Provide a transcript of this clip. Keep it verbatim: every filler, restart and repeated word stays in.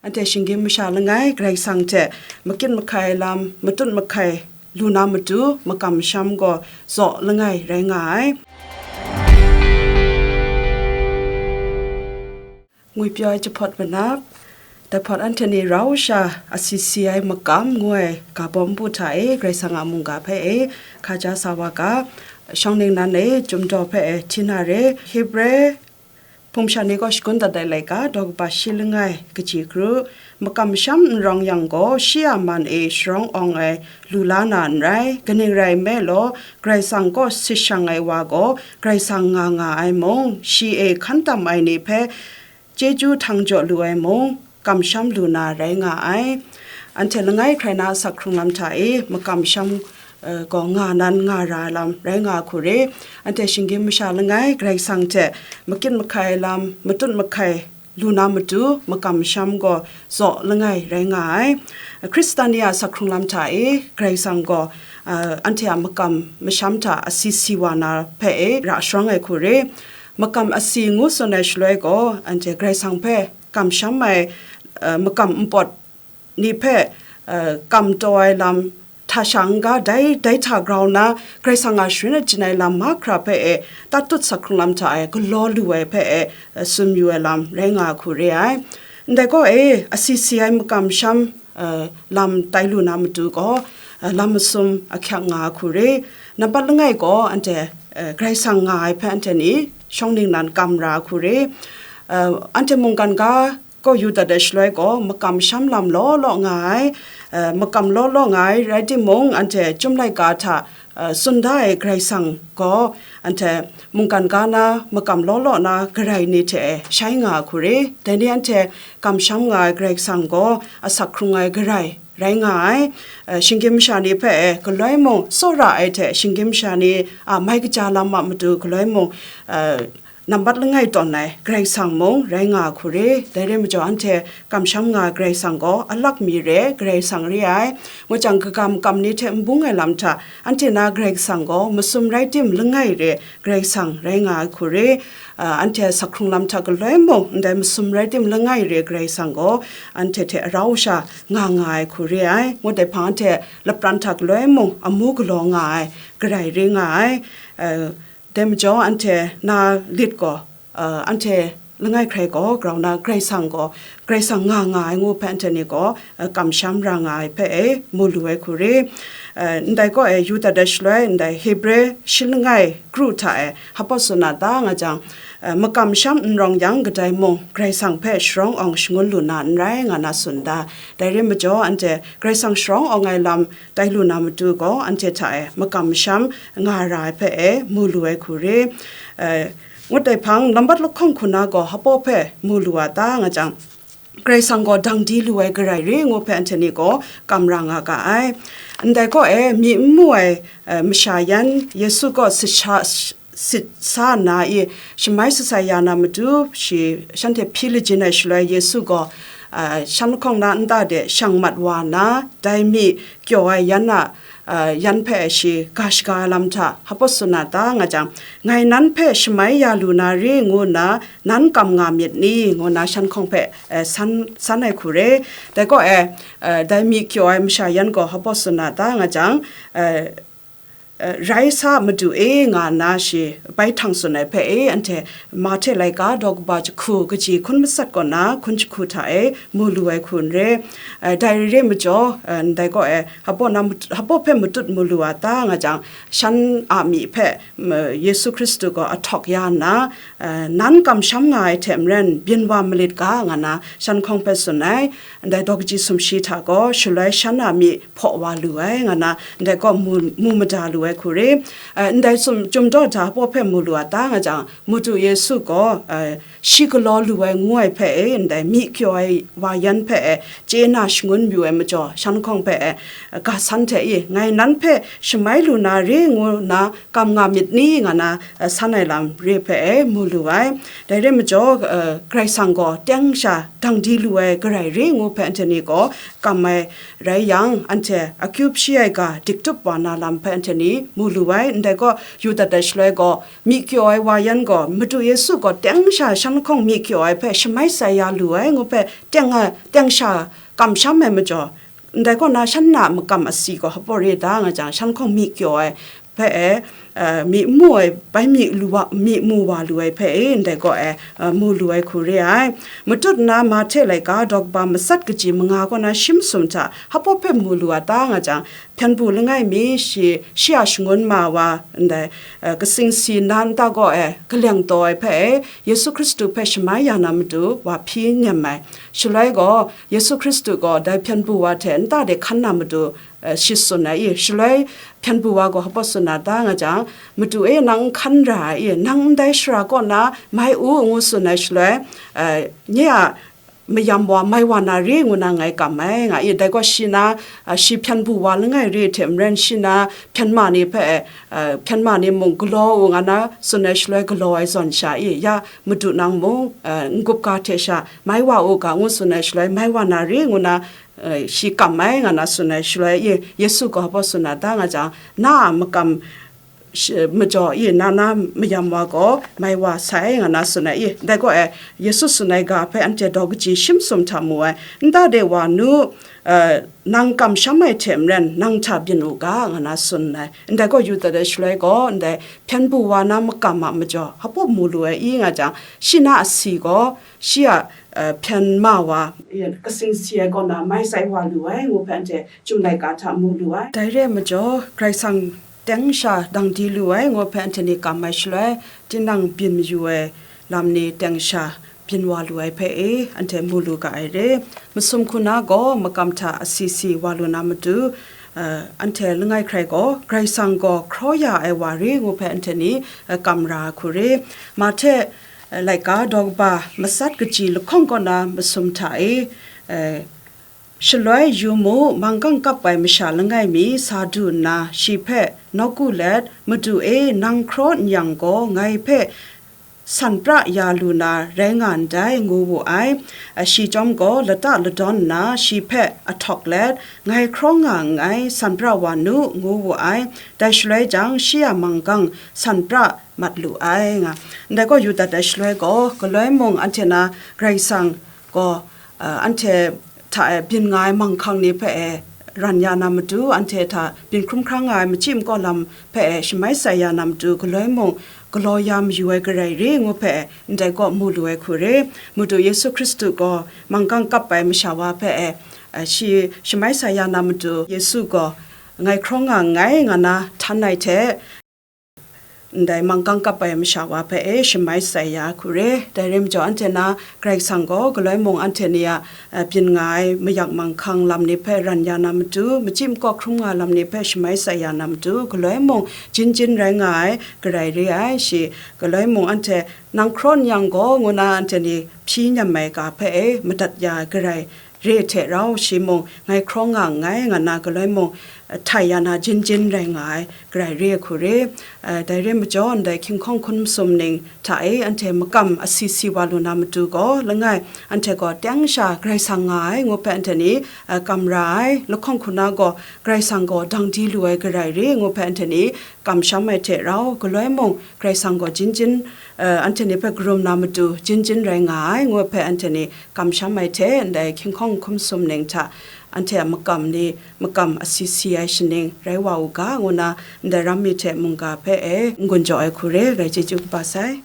Anhte shinggyim masha langai Karai Kasang hte makyit mahkai lam, matut mahkai lu na matu makam masham gaw zaw langai rai nga ai. Ngwipyaw ai jahpawt manap, dai hpawt anhte ni rau sha asi si ai makam ngu ai ga bawm bu hta e Karai Kasang a mungga hpe e hkaja sa wa ga, shawng ningnan e Chyum Daw hpe e hti na re, Hebre hpung sha ni gaw shagun dat ai laika daw kaba shi langai kaji kru, makam masham n rawng yang gaw, shi a man e sharawng awng ai lu la na n rai, kaning rai nme law, Karai Kasang kaw sit shang ai wa gaw Karai Kasang nga nga ai mung, shi e hkan tam ai ni hpe chyeju htang jaw lu ai mung, kamsham lu na rai nga ai. Anhte langai hkrai na asak hkrung lam hta e makam masham, eh, gaw nga nan nga ra ai lam rai nga hku re. Anhte shinggyim masha langai Karai Kasang hte makyit mahkai lam, matut mahkai lu na matu makam masham gaw zaw langai rai nga ai. Hkristan ni a asak hkrung lam hta e Karai Kasang gaw, ah, anhte a makam masham hta asi si wa na hpe e ra sharawng ai hku re. Makam asi ngu tsun ai shaloi gaw, anhte Karai Kasang hpe kamsham ai, ah, makam npawt ni hpe, ah, kam taw ai lam, hta sha n-ga dai, dai hta grau nna, Karai Kasang a sharin achyin ai lam mahkra hpe e, tatut asak hkrung lam hta e galaw lu ai hpe e, tsun yu ai lam rai nga hku re ai. Ndai gaw e, asi si ai makam masham, eh, lam tai lu na matu gaw, eh, lam masum ahkyak nga hku re. Nampat langai gaw anhte, eh, Karai Kasang nga ai hpe anhte ni shawng ningnan kam ra hku re. Eh, anhte mungkan ga kaw yu dat ai shaloi gaw, makam masham lam law law nga ai, eh, makam law law nga ai rai timung, anhte Chyum laika hta, eh, tsun da ai Karai Kasang gaw, anhte mungkan ga na makam law law na garai ni hte e shai nga hku re. Dai ni anhte kamsham nga ai Karai Kasang gaw asak hkrung ai garai rai nga ai. Eh, shinggyim masha ni hpe e galoi mung, tsawra ai hte shinggyim masha ni a mai kaja lam a matu galoi mung, eh, nambat langai tawn ai Karai Kasang mung rai nga hku re. Dai re majaw, anhte kamsham nga ai Karai Kasang gaw alak mi re, Karai Kasang re ai. Ngu jang, kaga makam ni hte n bung ai lam hta, anhte na Karai Kasang gaw masum rai tim langai re, Karai Kasang rai nga ai hku re. Ah, anhte asak hkrung lam hta galoi mung, ndai masum rai tim langai re Karai Kasang gaw anhte hte arau sha nga nga ai hku re ai. Ngut ai hpang, anhte lapran hta galoi mung amu galaw nga ai, garai re nga ai. Eh, Dai majaw, anhte na lit gaw, eh, anhte langai hkrai gaw grau na Karai Kasang gaw, Karai Kasang nga nga ai ngu hpe anhte ni gaw, eh, kamsham ra nga ai hpe e mu lu ai hku re. Eh, ndai gaw e yu dat ai shaloi, ndai Hebre shi langai kru hta e hpa tsun na ta nga jang, eh, makam masham n rawng yang kadai mung, Karai Kasang hpe sharawng awng shangun lu na n rai, nga na tsun da. Dai re majaw, anhte Karai Kasang sharawng awng ai lam tai lu na matu gaw, anhte hta e makam masham nga ra ai hpe e mu lu ai hku re. Eh, ngut ai hpang, nambat lahkawng hku na gaw hpaw hpe mu lu a ta nga jang, Karai Kasang gaw dang di lu ai garai re ngu hpe anhte ni gaw kam ra nga ga ai. Ndai gaw e, myi n mu ai, eh, masha yan Yesu gaw sit sha, sit sa nna i shamai shatsai ya na matu, shi, shanhte hpyi lajin ai shaloi, Yesu gaw, ah, shan lahkawng na nta de shang mat wa nna, dai myi kyaw ai yan a, ah, yan hpe shi ga shaga ai lam hta hpa tsun na ta nga jang, "Ngai nan hpe shamai ya lu na re ngu nna nan kam nga myit ni?" ngu nna shan lahkawng hpe, eh, san, san ai hku re. Dai gaw e, eh, dai myi kyaw ai masha yan gaw hpa tsun na ta nga jang, eh, eh, "Rai sa, Madu e," nga nna shi bai htang tsun ai hpe e, anhte Mahte laika daw kaba jahku kaji hkun matsat kaw na hkun jahku hta e mu lu ai hku n re. Eh, dai re re majaw, eh, ndai gaw e, hpaw na mat-, hpaw hpe matut mu lu a ta nga jang, shan a myi hpe, mm, Yesu Hkristu gaw ahtawk ya nna, eh, "Nan kamsham nga ai hte maren, byin wa malit ga," nga nna shan lahkawng hpe tsun ai. Ndai daw kaji sumshi hta gaw, shaloi shan a myi hpaw wa lu ai, nga na, ndai gaw mu, mu mada lu ai hku re. Eh, ndai sum, Chyum Daw hta hpaw hpe mu lu a ta nga jang, Madu Yesu gaw, eh, shi galaw lu ai ngu ai hpe e, ndai myi kyaw ai wa yan hpe e, chye na shangun yu ai majaw, shan lahkawng hpe e, ga san hte i, "Ngai nan hpe shamai lu na re ngu nna kam nga myit ni?" nga na, eh, san ai lam re hpe e mu lu ai. Dai re majaw, eh, Karai Kasang gaw teng sha dang di lu ai garai re ngu hpe anhte ni gaw kam ai rai yang, anhte akyu hpyi ai ga dik tup wa na lam hpe anhte ni mu lu ai. Ndai gaw, yu dat ai shaloi gaw, myi kyaw ai wa yan gaw, Madu Yesu gaw teng sha shan lahkawng myi kyaw ai hpe shamai sai ya lu ai, ngu hpe teng, teng sha kamsham ai majaw, ndai kaw na shan na a makam asi gaw hpaw re da nga jang, shan lahkawng myi kyaw ai hpe e, eh, myi mu ai, bai myi lu wa, myi mu wa lu ai hpe e, ndai gaw e, eh, mu lu ai hku re ai. Matut nna Mahte laika daw kaba matsat kaji manga kaw na shi masum hta hpaw hpe mu lu a ta nga jang, hpyen bu langai mi shi, shi a shangun ma wa ndai, eh, katsing si nna nta gaw e, kaleng taw ai hpe e, Yesu Hkristu hpe shamai ya na matu wa hpyi nem ai. Shaloi gaw, Yesu Hkristu gaw dai hpyen bu wa hte nta de hkan na matu, eh, shi tsun ai i, shaloi hpyen bu wa gaw hpaw tsun na ta nga jang, Madu e, nang n hkan ra ai i, nang ndai shara kaw na mai u, ngu tsun ai shaloi, eh, nye a mayam wa mai wa na re ngu na ngai kam ai, nga i, dai gaw shi na, ah, shi hpyen bu wa langai re hte maren, shi na hpyen ma ni hpe, ah, hpyen ma ni mung galaw u, nga na tsun ai shaloi galaw ai zawn sha i, ya Madu nang mung, ah, n-gup ga hte sha mai wa u ga, ngu tsun ai shaloi mai wa na re ngu na, eh, shi kam ai, nga na tsun ai shaloi i, Yesu gaw hpaw tsun na ta nga jang, na a makam shi, majaw i, na na mayam wa gaw mai wa sai, nga na tsun ai i. Dai gaw e, Yesu tsun ai ga hpe anhte daw kaji shi masum hta mu ai. Nta de wa nu, eh, nang kamsham ai hte maren, nang hta byin u ga, nga na tsun ai. Ndai gaw yu dat ai shaloi gaw, ndai hpyen bu wa na makam a majaw hpaw mu lu ai i nga jang, shi na asi gaw, shi a, eh, hpyen ma wa, katsing si ai kaw na mai sai wa lu ai, ngu hpe anhte Chyum laika hta mu lu ai. Dai re ai majaw, Karai Kasang teng sha dang di lu ai, ngu hpe anhte ni kam ai shaloi, tinang byin mayu ai lam ni teng sha byin wa lu ai hpe e, anhte mu lu ga ai re. Masum hku na gaw makam hta asi si wa lu na matu, eh, anhte langai hkrai gaw, Karai Kasang gaw hkraw ya ai wa re, ngu hpe anhte ni, eh, kam ra ai hku re. Mahte, eh, laika daw kaba matsat kaji lahkawng kaw na masum hta e, eh, Shaloi yu mu, manggang kap ai masha langai mi sa du nna, shi hpe nawku let, Madu e, nang hkraw n yang gaw, ngai hpe san pra ya lu na rai nga ndai, ngu wu ai. Shi chyawm gaw lata ladawn nna, shi hpe ahtawk let, ngai hkraw nga nngai, san pra wa nu, ngu wu ai. Dai shaloi jang, shi a manggang san pra mat lu ai, nga. Ndai gaw yu dat ai shaloi gaw, galoi mung anhte na Karai Kasang gaw, uh, anhte hta e byin nga ai manghkang ni hpe e ran ya na matu, anhte hta byin hkrum hkrang nga ai machyi makaw lam hpe e shamai sai ya na matu, galoi mung galaw ya mayu ai garai re ngu hpe e, ndai gaw mu lu ai hku re. Madu Yesu Hkristu gaw manggang kap ai masha wa hpe e, eh, shi shamai sai ya na matu, Yesu gaw ngai hkraw nga nngai, nga na htan ai hte, ndai manggang kap ai masha wa hpe e shamai sai ya hku re. Dai rai majaw, anhte na Karai Kasang gaw galoi mung anhte ni a, eh, byin nga ai mayak manghkang lam ni hpe ran ya na matu, machyi makaw hkrum nga lam ni hpe shamai sai ya na matu, galoi mung jin jin rai nga ai garai re ai. Shi galoi mung anhte nang hkraw n yang gaw, ngu na anhte ni hpyi nem ai ga hpe e madat ya ai garai re hte rau, shi mung ngai hkraw nga nngai, nga na galoi mung, eh, htai ya na jin jin rai nga ai garai re ai hku re. Eh, dai re majaw, ndai hkying hkawng hkun masum ning hta e anhte makam asi si wa lu na matu gaw, langai anhte gaw teng sha Karai Kasang nga ai ngu hpe anhte ni, eh, kam ra ai. Lahkawng hku na gaw Karai Kasang gaw dang di lu ai garai re ngu hpe anhte ni kamsham ai hte rau, galoi mung Karai Kasang gaw jin jin, eh, anhte ni hpe karum na matu jin jin rai nga ai ngu hpe anhte ni kamsham ai hte, ndai hkying hkawng hkun masum ning hta anhte a makam ni makam asi si ai shaning rai wa u ga, ngu na ndai ram mi hte mungga hpe e n-gun jaw ai hku re, rai chyeju kaba sai.